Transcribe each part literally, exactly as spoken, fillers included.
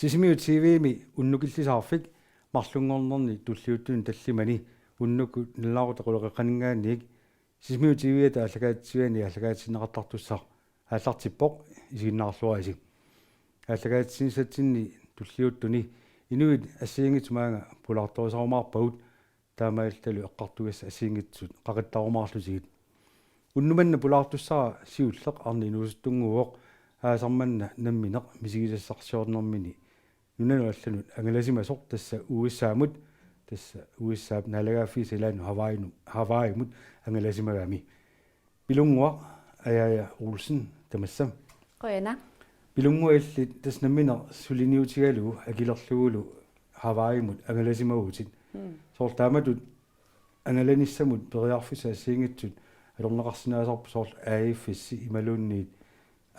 Sisimiut T V-mi unnukillisaarfik marlunngornerni tulliuttuni tallimani unnukkut nalunaaquttap quleqeqqaninngaanniit Sisimiut T V-ata aallakaatitsiviani aallakaatitsineqartartussaq aallartippoq, isiginnaarluarisi. Aallakaatitsinissatsinni tulliuttuni inuit assigiinngitsut maanga pulaartorisarumaarpagut, taamaallalu eqqartugassat assigiinngitsut qaqittarumaarlutigit. Unnuk manna pulaartussara siulleq arnat inuusuttunnguuvoq, aasaq manna nammineq misigisassarsiornermini nunanut allanut angalasimasoq, tassa U S A-mut, tassa U S A-p naalagaaffiisa ilaannut Hawaiinut, Hawaiimut angalasimagami. Pilunnguaq Ajaja Olsen, tamassa. Qujanaq. Pilunnguaq, illit tassa nammineq suliniutigalugu akilerlugulu Hawaiimut angalasimavutit. Mm. Soorlu taamatut angalanissamut periarfissat assigiinngitsut atorneqarsinnaasarput, soorlu A F S imaluunniit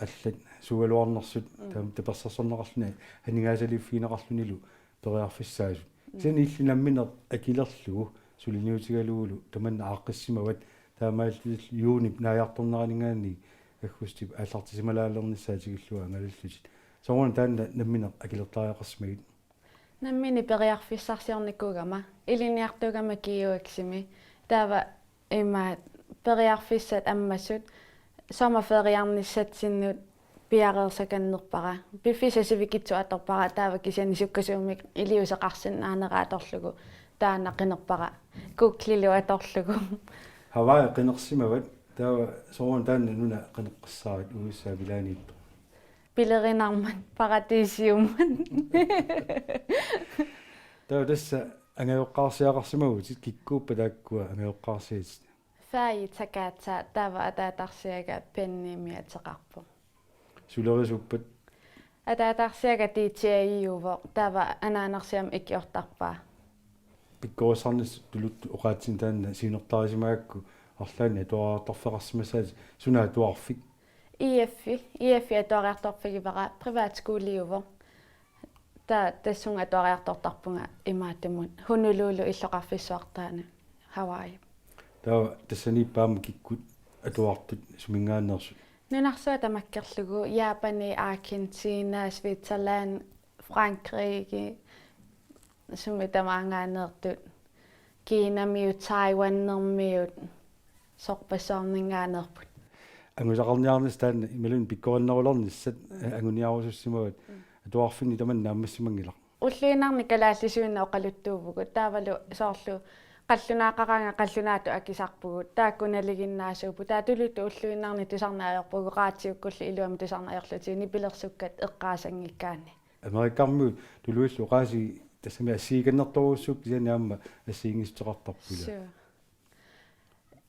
allat suugaluarnersut, mm, taama tapersersorneqarluni aningaasaliiffigineqarlunilu periarfissaasut. Mm. Kisianni illit nammineq akilerlugu suliniutigalugulu tamanna aaqqissimavat, taamaalillutillu juunip naajartorneraninngaanniit aggustip aallartisimalaalernissaa tikillugu angalallutit. Sooruna taanna nammineq akilertariaqarsimagit? Nammineq periarfissarsiornikuugama, ilinniartuugama G U X-imi. Taava ima periarfissat ammasut sommerferiarnissatsinnut piareersakannerpara. Piffissaq sivikitsoq atorpara, taava kisianni sukkasuumik iliuuseqarsinnaanera atorlugu taanna qinerpara. Googlilu atorlugu. Hawaii qinersimavat, taava sooruna taanna nuna qineqqissaarit, U S A-p ilaaniittoq? Pilerinarmat, paratiisiummat. Taava tassa angajoqqaarsiaqarsimavutit, kikkuuppat taakkua angajoqqaarsiatit? Faajit Sakaatsa, taava ataatarsiaga Pennimik ateqarpoq. Sulerisuuppat? Ataatarsiaga D J-iuvoq, taava anaanarsiama ikiortarpaa. Pikkorissarnissat tuluttut oqaatsinik taanna siunertarisimagakku arlaannik atuariartorfeqarsimassaatit, suna atuarfik? I F-i, I F-i atuariartorfigivara, privatskoleuvoq. Taava tassunga atuariartortarpunga imaattumut Honolulu illoqarfissuartaani Hawaii. Taava tassaniippa aamma kikkut atuartut suminngaanneersut? Nunarsuaq tamakkerlugu, Japani, Argentina, Switzerland, Frankrike, sumi tamaanngaanneertut, Kinamiut, Taiwanermiut, sorpassuarninngaanneerput. Angusaqarniarnissat taanna imaluunniit pikkorinnerulernissat, mm, anguniarusussimavat. Mm. Atuarfinni tamanna naammassimanngilaq. Ulluinnarni kalaallisuinnaq oqaluttuuvugut, taavalu soorlu qallunaaqaraangat qallunaatut akisarpugut, taakku nalinginnaasuupput, taava tuluttut ulluinnarni tusarneq ajorpugut, radiukkullu iluamik tusarneq ajorlutigit nipilersukkat eqqaasanngikkaanni. Amerikkarmiut tuluillu oqaasii tassami assigiikannertorujussuupput, kisianni aamma assigiinngissuteqartarput, ilaa? Suu.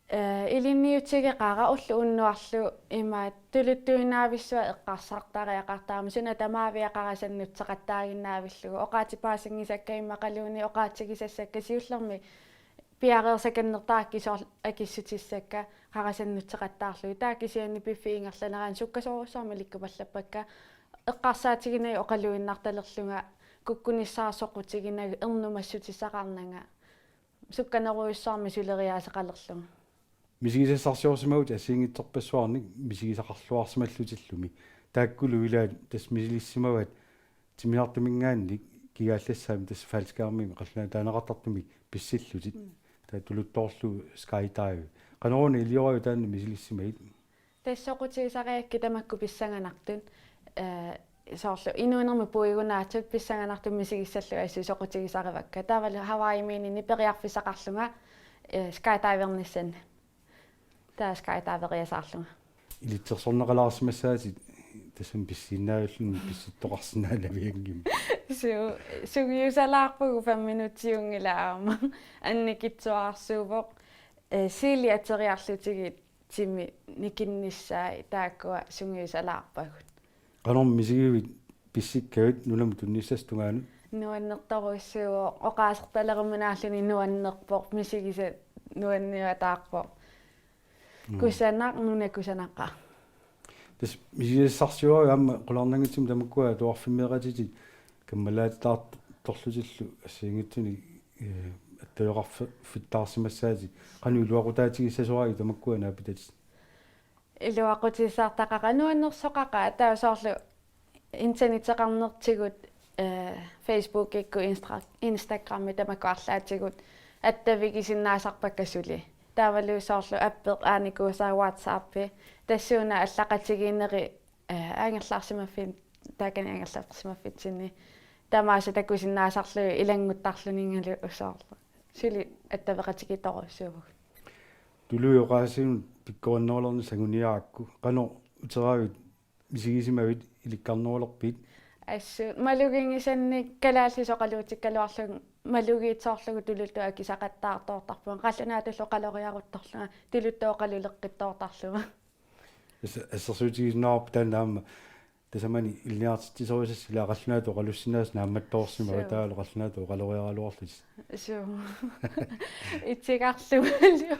Eh, ilinniutigeqaara ulloq unnuarlu ima tuluttuinnaavissuaq eqqarsartariaqartarami, suna tamaaviat qarasannutseqattaaginnaavillugu, oqaatsit paasinngisakka immaqaluunniit oqaatsigisassakka, siullermik piareersakannertarakkit soorlu akissutissakka qarasannutseqattaarlugit. Taava kisianni piffissap ingerlanerani sukkasoorujussuarmik ilikkupallappakka, eqqarsaatiginagit oqaluinnartalerlunga, kukkunissaat soqutiginagit, ernumassutissaqarnanga, sukkanerujussuarmik suleriaaseqalerlunga. Misigisassarsiorsimavutit assigiinngitsorpassuarnik misigisaqarluarsimallutillumi. Taakkulu ilaat tassa misilissimavaat timmisartuminngaanniit kigaallassaanik, tassa faldskærmimik qallunaatut taaneqartartumik pissillutit. Mm. Taava tuluttoorlugu skydive. Qanoruna ilioraajuk taanna misilissimagit? Tassa soqutigisarigakkit tamakku pissanganartut. Eh, soorlu inuunermi puigunaatut pissanganartut misigissallugit assut soqutigisarivakka. Taavalu Hawaii Mininni periarfissaqarlunga, eh, skydivernissanni. Taava skydiveriasaarlunga. Ilitsersorneqalaarsimassaatit tassami pissiinnaavilluni pissittoqarsinnaanavianngimmat. Su-, sungiusalaarpagut, fem minutsiunngilaq aamma. Annikitsuararsuuvoq, eh, sili ateriarlutigit timi nikinnissaat, taakkua sungiusalaarpagut. Qanormi misigivit pissikkavit, nunamut tunnissasoq tungaanut? Nuannertorujussuuvoq, oqaasertaleruminaalluunniit nuannerpoq, misigisaq nuanniuataarpoq. Mm. Kusanaq, nuna kusanaqaaq. Tassa misigisassarsiorivit aamma qularnanngitsumik tamakkua atuarfimmeeqatitit kammalaatitaartorlutillu assigiinngitsunik, eh, attaveqarfi-, fittaarsimassaatit. Qanoq iluaqutaatigissasoraagit tamakkua naapitatit? Iluaqutissaartaqaqaaq, nuannersoqaqaaq, taava soorlu internetteqarnertigut Eh, Facebookikkut, Instra-, Instagrammi tamakku arlaatigut attavigisinnaasarpakka suli. Taavalu soorlu appeq aanikuusaa, WhatsAppi. Tassuuna allaqatigiinneri, eh, angerlarsimaffin-, taakani angerlarsimaffitsinni tamaasa takusinnaasarlugit ilannguttarluninngalu soorlu. Suli attaveqatigiittorujussuuvugut. Tuluit oqaasiinut pikkorinnerulerneq sanguniarakku, qanoq uteraavit, misigisimavit, ilikkarnerulerpit? Assut maluginngisannik kalaallisut oqaluutikkaluarlunga malugiitsoorlugu tuluttut akisaqattaartoortarpunga, qallunaatullu oqaloriaruttorlunga tuluttut oqaluleqqittoortarlunga. Tassa assersuutigisinnaarput taanna aamma tasamani ilinniartitsisorisassat, ila qallunaatut oqalussinnaasut naammattoorsimavaat. Suu. Taavalu qallunaatut oqaloriaraluarlutik. Suu. Itsigarlualu.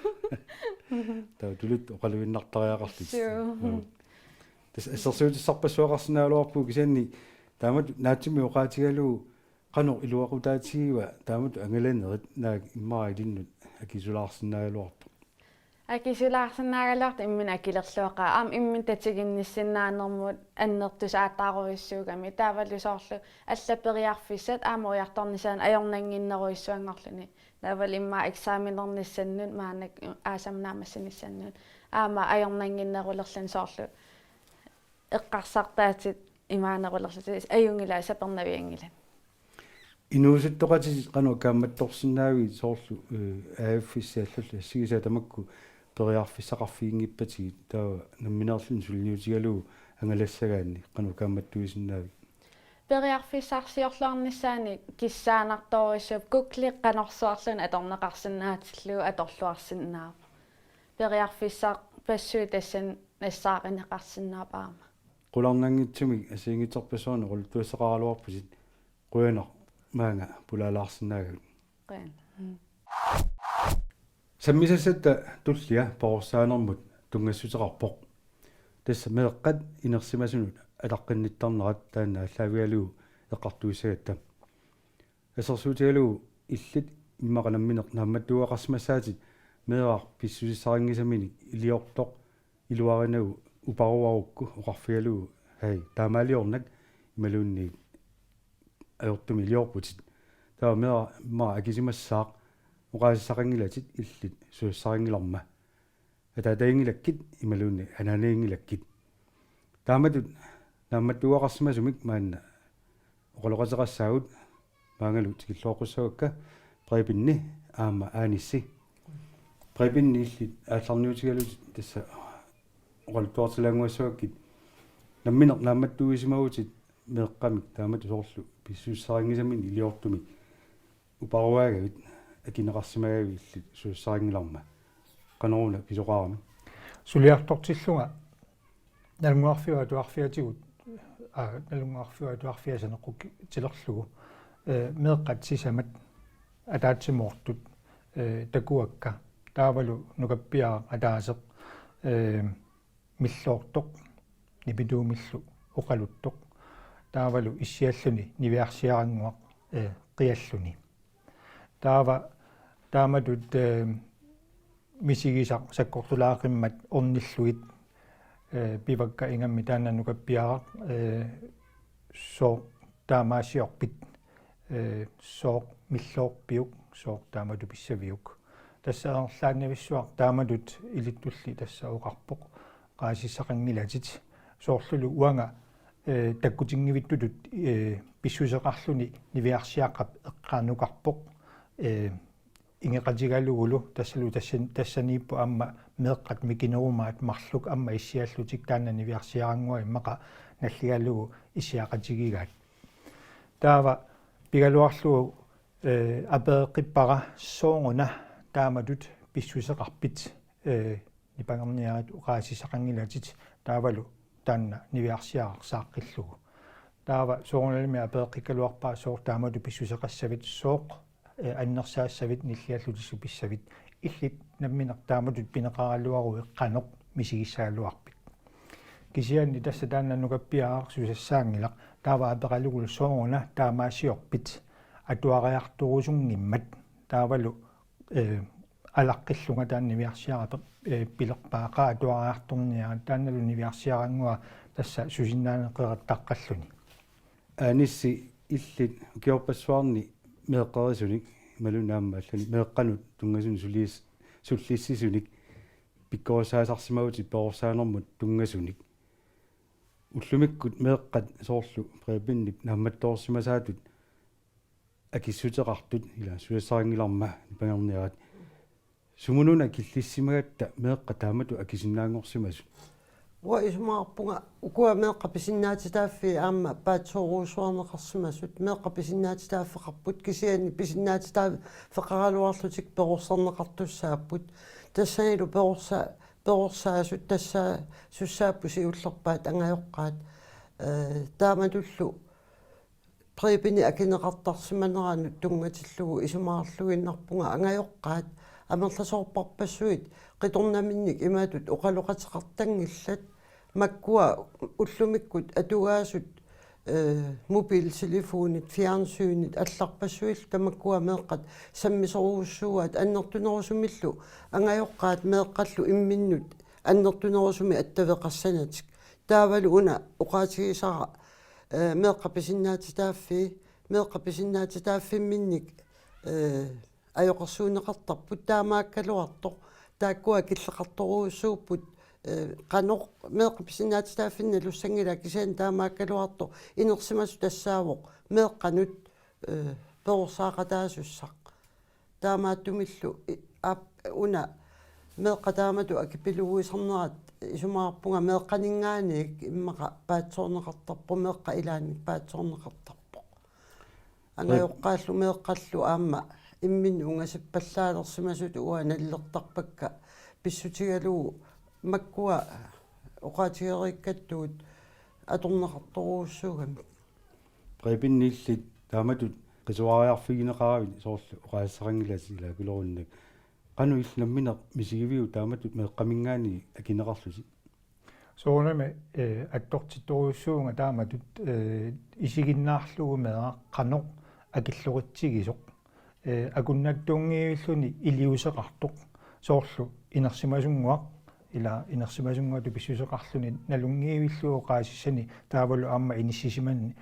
Taava tuluttut oqaluinnartariaqarlutik. Suu. Joo. Tassa assersuutissarpassuaqarsinnaagaluarpugut, kisianni taamatut naatsumik oqaatigalugu qanoq iluaqutaatigiva taamatut angalanerit, naak immaqa ilinnut akisulaarsinnaagaluarpat? Akisulaarsinnaagaluartoq imminut akilerluaqaaq, aamma imminut tatiginnissinnaanermut annertusaataarujussuugami. Taavalu soorlu allat periarfissat aamma ujartornissaannut ajornannginnerujussuanngorluni. Taavalu immaqa eksamenernissannut maannakkut aasaq naammassinissannut aamma ajornannginnerulerluni, soorlu eqqarsartaatit imaanerulerlutik, ajunngilaq sapernavianngilat. Inuusuttoqatitit qanoq kaammattorsinnaavigit, soorlu, eh, A F-issat allallu assigisaat tamakku periarfissaqarfiginngippatigit, taava nammineerluni suliniutigalugu angalassagaanni qanoq kaammattuisinnaavigit? Periarfissarsiorluarnissaanik kissaannartorujussuuvoq, Google qanorsuarluunniit atorneqarsinnaatillugu atorluarsinnaavoq. Periarfissarpassuit tassani nassaarineqarsinnaavoq aamma. Qularnanngitsumik assigiinngitsorpassuarnik oqaluttuassaqaraluarputit. Qujanaq maanga pulaalaarsinnaagavit. Qujanaq. Mm. Sammisassatta tullia perorsaanermut tunngassuteqarpoq. Tassa meeqqat inersimasunut ataqqinnittarnerat taanna aallaavigalugu eqqartuissagatta. Assersuutigalugu illit immaqa nammineq naammattuugaqarsimassaatit meeraq pissusissarinngisaminik iliortoq iluarinagu uparuarukku oqarfigalugu: Hej, taamaaliornak, imaluunniit ajortumik iliorputit. Taava meeraq immaqa akisimassaaq, oqaasissaqanngilatit illit susassarinngilarma. Ataataginngilakkit imaluunniit anaanaginngilakkit. Taamatut naammattuugaqarsimasumik maanna oqaloqateqassaagut, maangalu tikilluaqqussavakka Prebenni aamma Anissi. Prebenni, illit aallarniutigalutit tassa oqaluttuartilaannguassavakkit, nammineq naammattuisimavutit meeqqamik taamatut soorlu pissusissarinngisaminik iliortumik uparuaagavit, akineqarsimagavit illit susassarinngilarma. Qanoruna pisoqarami? Suliartortillunga Nalunnguarfiup Atuarfiatigut, aa, Nalunnguarfiup Atuarfia saneqqutilerlugu, eh, meeqqat sisamat ataatsimoortut, eh, takuakka, taavalu nukappiaraq ataaseq, eh, milloortoq, nipituumillu oqaluttoq, taavalu issialluni niviarsiarannguaq, eh, qialluni. Taava taamatut, eh, misigisaq sakkortulaaqimmat ornillugit, eh, pivakka ingammik taanna nukappiaraq, eh, sooq taamaasiorpit, eh, sooq milloorpiuk, sooq taamatut pissaviuk. Tassa amerlaannavissuaq taamatut ilittulli tassa oqarpoq: Oqaasissaqanngilatit. Soorlulu uanga, eh, takkutinngivittutut, eh, pissuseqarluni niviarsiaqqap eqqaanukarpoq, eh, ingeqatigalugulu tassalu tassan-, tassaniippoq aamma meeqqat mikinerumaat marluk aamma issiallutik taanna niviarsiarannguaq immaqa nalligalugu issiaqatigigaat. Taava pigaluarlugu, eh, apereqqippara: Sooruna taamatut pissuseqarpit? Eh, nipangerniarit, oqaasissaqanngilatit. Taavalu taanna niviarsiaraq saaqqillugu. Taava soorunalimi apereqqikkaluarpara: Sooq taamatut pissuseqassavit, sooq, eh, annersaassavit, nalligallutit suut pissavit? Illit nammineq taamatut pineqaraluaruit qanoq misigissagaluarpit? Kisianni tassa taanna nukappiaraq susassaanngilaq. Taava aperalugulu: Sooruna taamaasiorpit atuariartorusunngimmat? Taavalu, eh, alaqqillunga taanna niviarsiaraq, eh, pilerpaa: Qaa atuariartorniarit? Taannalu niviarsiarannguaq tassa susinnaaneq qeqertaqqalluni. Anissi, Illit ukiorpassuarni meeqqerisunik imaluunniit aamma allanik meeqqanut tunngasunik suliis-, sullissisunik pikkorissaasarsimavutit perorsaanermut tunngasunik. Ullumikkut meeqqat soorlu Prebenip naammattoorsimasaatut akissuteqartut ila susassarinngilarma nipangerniarit. Sumununa killissimagatta meeqqat taamatut akisinnaanngorsimasut? Uanga isumaqarpunga ukua meeqqat pisinnaatitaaffii aamma paatsoorujussuarneqarsimasut, meeqqat pisinnaatitaaffeqarput kisianni pisinnaatitaaffeqaraluarlutik perorsarneqartussaapput. Tassanilu perorsa-, perorsaasut tassaasussaapput siullerpaat angajoqqaat. Ee, taamatullu Prebenip akineqartarsimaneranut tunngatillugu isumaqarluinnarpunga angajoqqaat amerlasoorparpassuit qitornaminnik imatut oqaloqateqartanngillat, makkua ullumikkut atugaasut, ee, mobiltelefonit, fjernsynit allarpassuillu tamakkua meeqqat sammisorujussuuaat annertunerusumillu angajoqqaat meeqqallu imminnut annertunerusumik attaveqassanatik. Taavalu una oqaatigisara, ee, meeqqat pisinnaatitaaffii, meeqqat pisinnaatitaaffimminnik, ee, ajoqersuunneqartarput taamaakkaluartoq. Taakkua killeqartorujussuupput, ee, qanoq meeqqat pisinnaatitaaffinnik nalussanngilaa kisianni taamaakkaluartoq inersimasoq tassaavoq meeqqanut, ee, perorsaaqataasussaq. Taamaattumillu i-, aap, una meeqqat taamatut akipiluguisarnerat isumaqarpunga meeqqaninngaanniit immaqa paatsoorneqartarpoq, meeqqat ilaannik paatsoorneqartarpoq. Angajoqqaallu meeqqallu aamma imminnut ungasippallaalersima-, -sut uanga nalilertarpakka pissutigalugu makkua oqaatigereerakkattut atorneqartorujussuugamik. Preben, illit taamatut qisuariarfigineqaravit soorlu oqaaseqanngilatit ilaa kulerunnak. Qanoq illit nammineq misigiviuk taamatut meeqqaminngaanniit akineqarlutit? Soorunami, ee, attortittorujussuuvunga taamatut, ee, isiginnaarlugu meeraq qanoq akilloritsigisoq. Ee, akunnattuunngivilluni iliuuseqartoq. Soorlu inersimasunnguaq, ila inersimasunnguatut pissuseqarluni nalunngivillugu oqaasissani taavalu aamma inissisimanni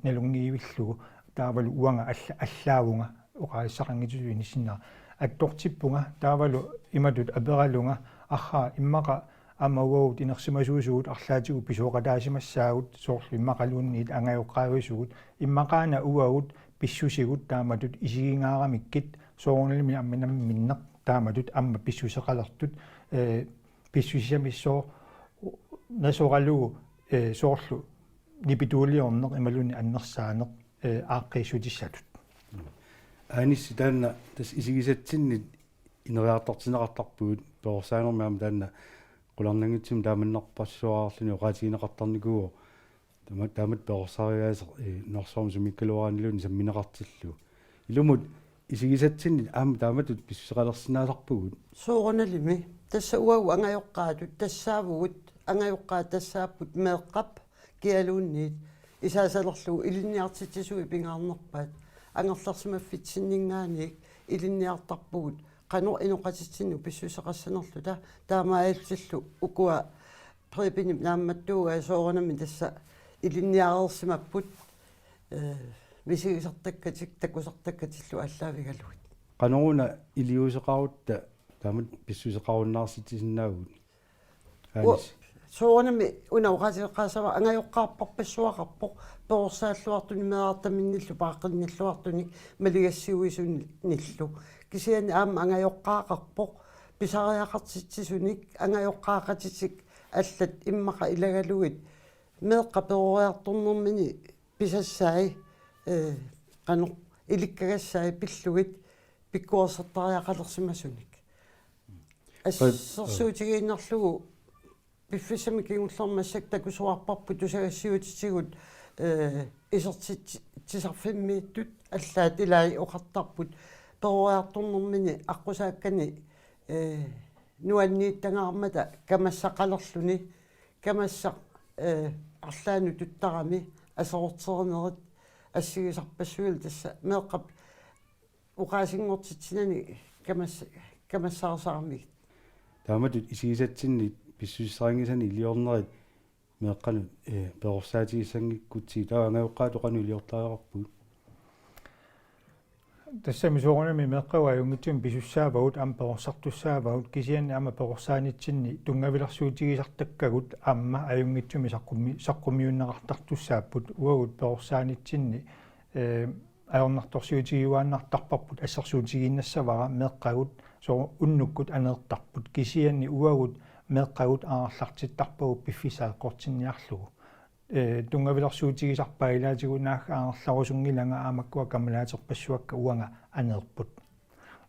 nalunngivillugu taavalu uanga alla-, allaavunga oqaasissaqanngitsutut inissinnera. Attortippunga taavalu imatut aperalunga: Arraa, immaqa aamma uagut inersimasuusugut arlaatigut pisooqataasimassaagut, soorlu immaqaluunniit angajoqqaavisugut, immaqaana uagut pissusigut taamatut isigingaaramikkit, soorunalimi aamma namminneq taamatut aamma pissuseqalertut, ee, pissusissamissooq nasoralugu, ee, soorlu nipituuliorneq imaluunniit annersaaneq, ee, aaqqiissutissatut. Anissi, taanna tassa isigisatsinnit ineriartortinneqartarpugut, perorsaanermi aamma taanna qularnanngitsumik taamannarpassuarluni oqaatigineqartarnikuuvoq. Taama-, taamatut perorsariaaseq, ee, nunarsuarmi sumiikkaluaraanniluunniit sammineqartillugu. Ilumut isigisatsinnit aamma taamatut pissuseqalersinnaasarpugut. Soorunalimi. Tassa uagut angajoqqaatut tassaavugut, angajoqqaat tassaapput meeqqap kialuunniit isaasalerlugu ilinniartitsisunik pingaarnerpaat. Angerlarsimaffitsinninngaanniit ilinniartarpugut qanoq inoqatitsinnut pissuseqassanerluta, taamaalillutillu ukua Prebenip naammattuugai soorunami tassa ilinniareersimapput, ee, misigisartakkatik takusartakkatillu aallaavigalugit. Qanoruna iliuuseqarutta taamatut pissuseqarunnaarsitsisinnaavugut? Ua-, Anis. Soorunami una oqaatigeqqaassavara angajoqqaarparpassuaqarpoq, perorsaalluartunik meerartaminnillu paaqqinnilluartunik maligassiuisunillu. Kisianni aamma angajoqqaaqarpoq pisariaqartitsisunik, angajoqqaaqatitik allat immaqa ilagalugit meeqqat peroriartornermini pisassai, ee, qanoq, ilikkagassai pillugit pikkorisartariaqalersimasunik. Qat-, assersuutigiinnarlugu piffissami kingullermi massakkut takusuarparput tusagassiuutitigut, ee, isertitsisarfimmiittut allaat ilai oqartarput peroriartornermini aqqusaakkani, ee, nuanniittangaarmata kamassaqalerluni, kamassaq, ee, arlaannut tuttarami aserorterinerit assigisarpassuillu tassa meeqqap oqaasinngortitsinani kamas-, kamassaasaramigit. Taamatut isigisatsinnit pissusissarinngisanik iliornerit meeqqanut, eh, perorsaatigissanngikkutsigit, taava angajoqqaatut qanoq iliortariaqarpugut? Tassami soorunami meeqqagut ajunngitsumik pisussaavagut aamma perorsartussaavagut, kisianni aamma perorsaanitsinni tunngavilersuutigisartakkagut aamma ajunngitsumik saqqummi-, saqqummiunneqartartussaapput. Uagut perorsaanitsinni, eh, ajornartorsiutigiuaannartarparput, assersuutigiinnassavara meeqqagut soo unnukkut aneertarput, kisianni uagut meeqqagut angerlartittarpagut piffissaq eqqortinniarlugu. Eh, tunngavilersuutigisarpaa ilaatigut naagga angerlarusunngilanga aamma makkua kammalaaterpassuakka uanga aneerput.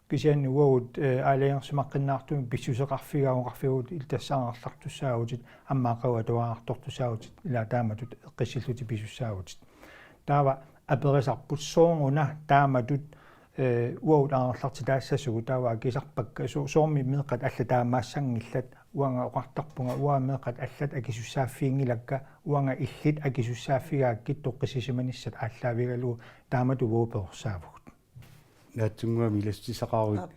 Kisianni uagut, eh, aalajangersimaqqinnaartumik pissuseqarfigaat oqarfigaat illit tassa angerlartussaavutit, aamma aqagu atuariartortussaavutit, ilaa taamatut eqqissillutit pisussaavutit. Taava aperisarput sooruna taamatut, eh, uagut angerlartitaassasugut, taava akisarpakka so-, soormi meeqqat allat taamaassanngillat, uanga oqartarpunga uanga meeqqat allat akisussaaffiginngilakka, uanga illit akisussaaffigaakkit toqqissisimanissat aallaavigalugu, taamatut uagut perorsaavugut. Naatsunnguamik ilassutissaqaruit. Aap,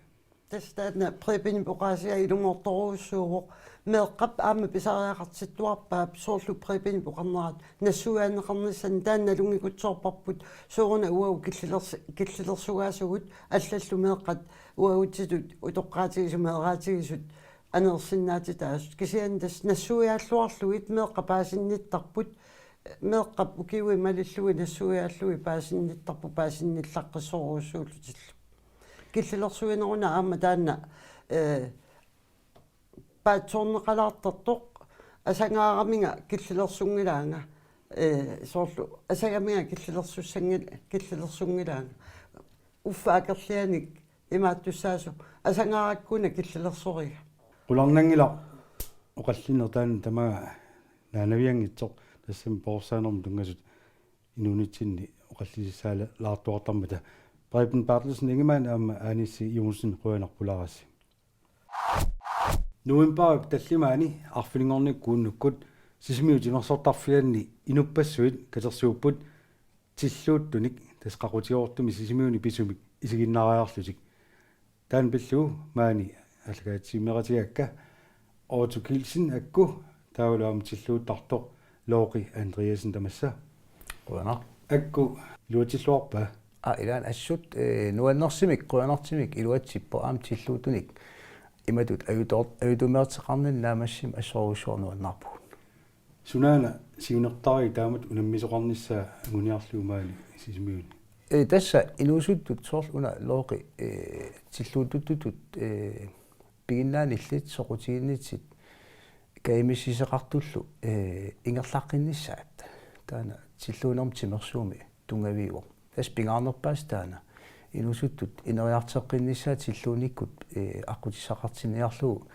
tassa taanna Prebenip oqaasia ilumoortorujussuuvoq. Meeqqap aamma pisariaqartittuarpaap soorlu Prebenip oqarnerat nassuiaanneqarnissannik, taanna nalunngikutsoorparput, sooruna uagut killilersi-, killilersugaasugut allallu meeqqat uagutsitut utoqqaatigisut meeraatigisut aneersinnaatitaasut. Kisianni tassa nassuiaalluarlugit meeqqat paasinnittarput, meeqqap ukiui malillugit nassuiaallugit paasinnittarput paasinnillaqqissorujussuullutillu. Killilersuineruna aamma taanna, eh, paatsoorneqalaartartoq, asagaaraminga killilersunngilaanga, eh, soorlu asagaminga killilersussanngil-, killilersunngilaanga. Uffa akerlianik imaattussaasoq, asagaarakkuna killilersoriga. Qularnanngilaq oqallinneq taanna tamaanga naanavianngitsoq, tassami perorsaanermut tunngasut inuunitsinni oqallisissaalaartuartarmata. Preben Berthelsen Ingemann aamma Anissi Johnsen, qujanaq pulaarassi. Novembarip tallimaani arfininngornikkut unnukkut Sisimiut timersortarfianni inuppassuit katersuupput tilluuttunik, tassa qaqutigoortumik Sisimiuni pisumik isiginnaariarlutik. Taanna pillugu maani aallakaatitsimeeratigakka Otto Kielsen akku, taavalu aamma tilluuttartoq Looqi Andreasen, tamassa. Qujanaq. Akku iluatsilluarpa? Aa, ilaanni assut, eh, nuannersimik, qujanartumik iluatsippoq, aamma tilluuttunik imatut ajutoor-, ajutoornarteqarninni naammassivimmi assorujussuaq nuannaarpugut. Sunaana siunertariit taamatut unammisoqarnissaa anguniarlugu maani Sisimiuni? Eh, tassa inuusuttut soorlu una Looqi, eh, tilluuttuttutut, eh, piginnaanillit soqutiginnitsit kajumissuseqartullu, eh, ingerlaqqinnissaat. Taanna tilluunermut timersuumi tunngaviuvoq. Tassa pingaarnerpaasaq taanna inuusuttut ineriartoqqinnissaat tilluunikkut, eh, aqqutissaqartinniarlugu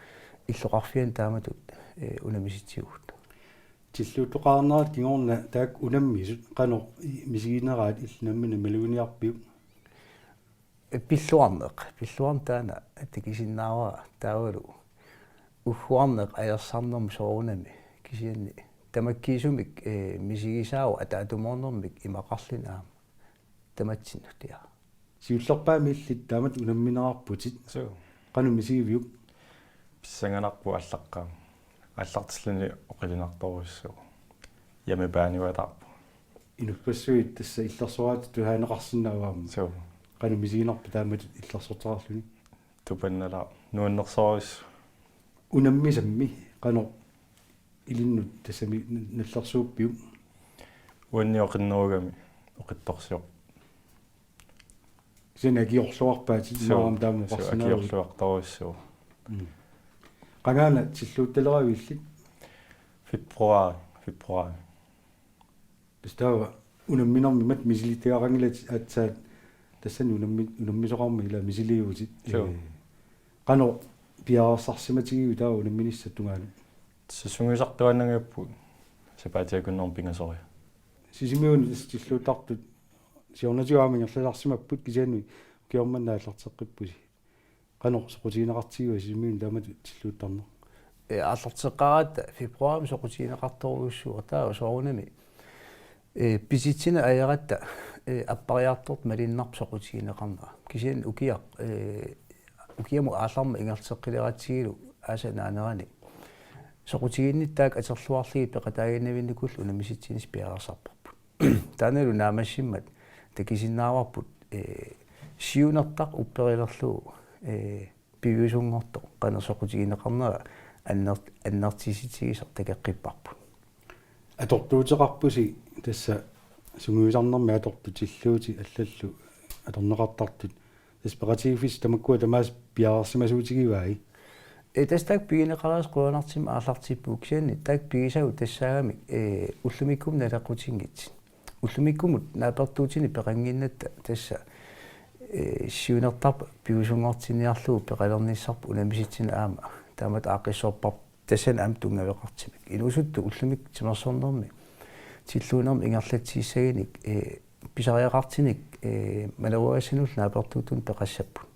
illoqarfiani taamatut, eh, unammisitsivugut. Tilluuttoqarnerat kingorna taakku unammisut qanoq i-, misigineraat illit nammineq maluginiarpiuk? Pilluarneq, pilluarneq taanna takusinnaavara, taavalu ugguarneq ajorsarnermi soorunami, kisianni tamakkiisumik, eh, misigisaavoq ataatsimoornermik imaqarluni aamma tamatsinnut, ja. Siullerpaamik illit taamatut unamminerarputit. Suu. Qanoq misigiviuk? Pissanganarpoq aallaqqaammut. Aallartilluni oqilinartorujussuuvoq. Hjemmebane-uataarpoq. Inuppassuit tassa illersoraatitut taaneqarsinnaavoq aamma. Suu. Qanoq misiginarpa taamatut illersortaqarluni? Tupannalaaq, nuannersorujussuaq. Unammisammi qanoq ilinnut tassami n-, nallersuuppiuk? Uanni oqinnerugami oqittorsiorpoq. Kisianni akiorluarpaatit? Suu, immaqa aamma taama suu, oqarsinnaavit. Akiorluartorujussuuvoq. Mm. Qangaana tilluuttaleraviuk illit? Februar, februar. Tassa taava unamminermi imatut misilittagaqanngilatit aatsaat tassani unammi-, unammisoqarmat ilaa misiliivutit. Suu. Eh, qanoq piareersarsimatigiviuk taava unamminissat tungaanut? Tassa sungiusartuaannanngippugut sapaatip akunnermi pingasoriarluta. Sisimiuni tassa tilluuttartut siornatigut aamma ingerlasarsimapput, kisianni ukioq manna aallarteqqippusi. Qanoq soqutigineqartigiva Sisimiuni taamatut tilluuttarneq? Eh, aallarteqqaaratta februarimi soqutigineqartorujussuuvoq, taava soorunami, eh, pisitsineq ajeratta, eh, appariartortoq malunnarpoq soqutigineqarnera. Kisianni ukiaq, eh, ukiamut aallarmat ingerlateqqileratsigilu aasaq naanerani Soqutiginnittaaq atorluarlugit peqataaginnavinnikullu unammisitsinissaq piareersarparput. Taannalu naammassimmat takusinnaavarput, ee, siunertaq upperilerlugu, ee, piviusunngortoq qanoq soqutigineqarnera anner-, annertusissutigisaq takoqqipparput. Atortuuteqarpusi tassa sungiusarnermi atortut tilluutit allallu atorneqartartut. Tassa peqatigiiffissat tamakkua tamaasa piareersimasuutigivai? Ee, tassa taakku pigineqareersut qujanartumik aallartippugut, kisianni taakku pigisagut tassaagamik, ee, ullumikkumut naleqqutinngitsut. Ullumikkumut naapertuutinik peqannginnatta tassa, ee, siunertarput piviusunngortinniarlugu peqalernissarput unammisitsineq aamma taamatut aaqqissuupparput tassani aamma tunngaveqartumik. Inuusuttut ullumikkut timersornermi tilluunermik ingerlatsissagunik, ee, pisariaqartunik, ee, maleruagassanullu naapertuuttunik peqassapput.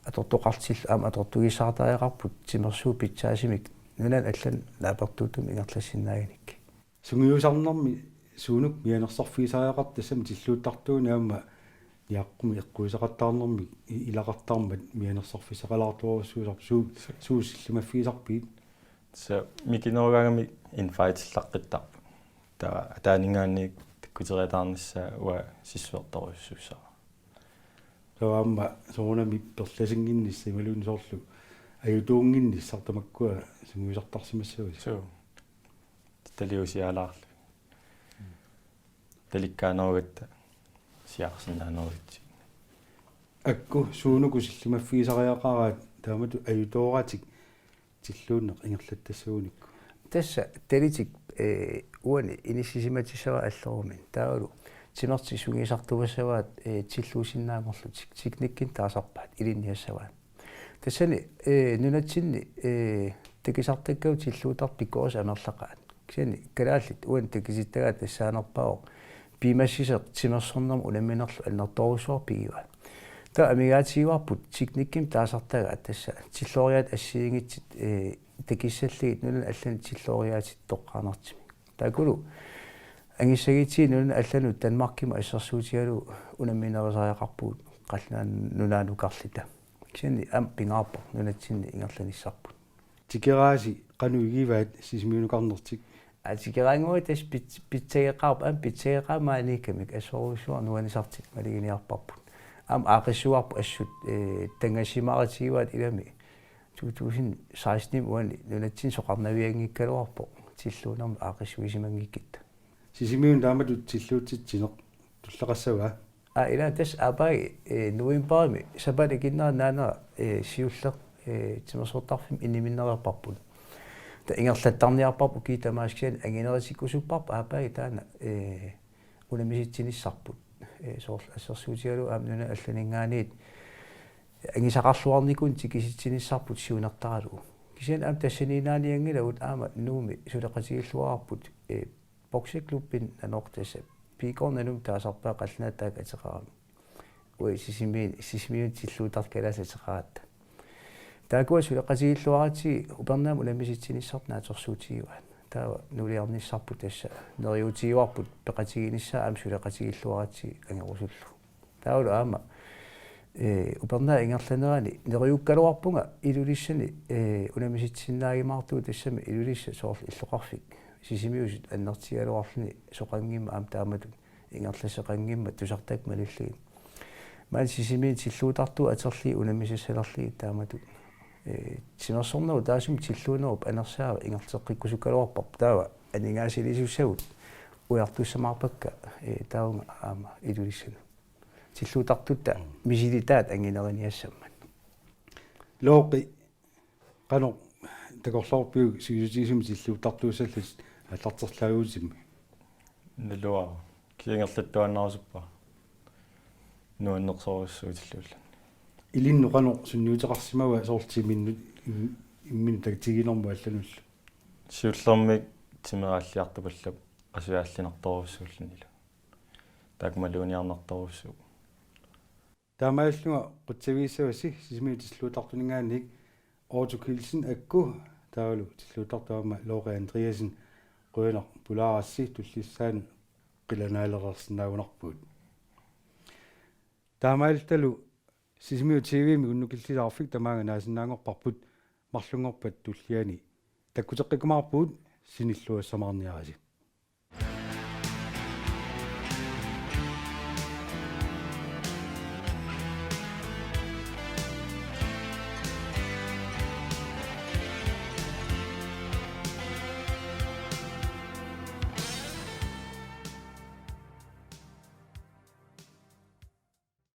Atortoqartillugu aamma atortugisaartariaqarput timersuut pitsaasumik nunanut allanut naapertuuttumik ingerlassinnaagunik. Sungiusarnermi suunuku mianersorfigisariaqartoq, tassami tilluuttartuunik aamma niaqqumik eqquisaqattaarnermik i-, ilaqartarmat mianersorfissaqalaartorujussuusarpit, suu-, suut sillimaffigisarpigit? Tassa mikinerugaangamik invitelaqqittarput. Taava ataaninngaanniit takkuteriataarnissaa uanga sissuertorujussuussaaq. Taava aamma soorunami perlasinnginnissaq imaluunniit soorlu ajutuunnginnissaq tamakkua sungiusartarsimassavasi? Suu. Taliusialaarlu. Talikkaanerugatta siaarsinnaanerugatsigit. Akku suunuku sillimaffigisariaqaraat taamatut ajutooratik tilluunneq ingerlattassagunikkut? Tassa talitik, ee, uani inissisimatissavai allerumin. Taavalu timertik sungiusartuassavaat, ee, tilluusinnaanngorlutik. Teknikkimik taasarpaat ilinniassavaat. Tassani, ee, nunatsinni, ee, takusartakkagut tilluuttartut pikkorissut amerlaqaat. Kisianni kalaallit uani takusittagaat tassaanerpaavoq piumassisoq timersornermut unamminerlu annertoorujussuarput pigivaat. Taava amigaatigivarput teknikkimik taasartagaat tassa tillooriaatsit assigiinngitsut, ee, takussallugit nunanut allanut tillooriaatsit toqqaannartumik. Taakkulu angussagutsigit nunanut allanut Danmarkimut assersuutigalugu unamminerusariaqarpugut Qallunaat Nunaanukarluta. Kisianni aamma pingaarpoq nunatsinni ingerlanissarput. Tikeraasi qanoq igivaat Sisimiunukarnertik? Aa, tikeraannguaq tassa pits-, pitsageqaarput, aamma pitsageqaaq maaniikkamik, assorujussuaq nuannisartut maluginiarparput. Aamma aaqqissuuarput assut, ee, tanngassimaarutigivaat ilami to tusind seksten uani nunatsinni soqarnavianngikkaluarpoq tilluunermik aaqqissuisimanngikkutta. Sisimiuni taamatut tilluutsitsineq tulleqassava? Aa, ila tassa aappaagu, ee, novembarimi sapaatip akunnerani naanera, ee, siulleq, ee, timersortarfimmut inniminnereerparput. Taava ingerlattarniarparput ukiut tamaasa, kisianni anginerutikkusupparput aappaagu taanna, ee, unammisitsinissarput. Ee, soorlu assersuutigalugu aamma nunanut allaninngaanniit angusaqarluarnikunik tikisitsinissarput siunertaralugu. Kisianni aamma tassaniinnaanianngilagut aamma Nuummi suleqatigilluarparput, ee, boksklubbinik nanoq tassa P K-mi Nanummut taasarpaat qallunaatut taakku ateqarami. Uagut Sisimiuni, Sisimiuni tilluuttartut kalaallit ateqaratta. Taakkua suleqatigilluaratsigit Upernaamut unammisitsinissarput naatsorsuutigivaat. Taava nuliarnissarput tassa neriuutigivarput peqatigiinnissaa aamma suleqatigilluaratsigit angorusullugu. Taavalu aamma, ee, Upernaap ingerlanerani neriukkaluarpunga Ilulissani, ee, unammisitsinnaajumaartugut, tassami Ilulissat soorlu illoqarfik Sisimiusut annertutigaluarluni soqanngimmat aamma taamatut ingerlasseqanngimmat tusartakkat malillugit. Maani Sisimiuni tilluuttartut atorlugit unammisassalerlugit taamatut, ee, timersornerup taassuma tilluunerup anersaava ingerlateqqikkusukkaluarparput, taava aningaasaliissutissagut ujartussamaarpakka, ee, taavunga aamma Ilulissanut. Tilluuttartutta, mm, misilitaat angineriniassammat. Looqi, qanoq takorloorpiuk sivisutigisumik tilluuttartuussallutit aallarterlaaguutimmi? Naluara. Kisianni ingerlattuaannarusuppara. Nuannersorujussuuvoq tilluulluni. Ilinnut qanoq sunniuteqarsimava soorlu timinnut im-, imminut takutiginermut allanullu? Siullermik timeraalliartupallap qasuaallinartorujussuullunilu. Taakku maluginiarnartorujussuupput. Taamaallunga qutsavigissavassi Sisimiut tilluuttartuninngaanniit Otto Kielsen akku, taavalu tilluuttartoq aamma Looqi Andreasen, qujanaq pulaarassi, tullissaani qilanaalereersinnaagunarpugut. Taamaalilluta Sisimiut T V-mi unnukillisaarfik tamaanga naasinnaanngorparput, marlunngorpat tulliani Takkuteqqikkumaarpugut, sinilluassamaarniarisi.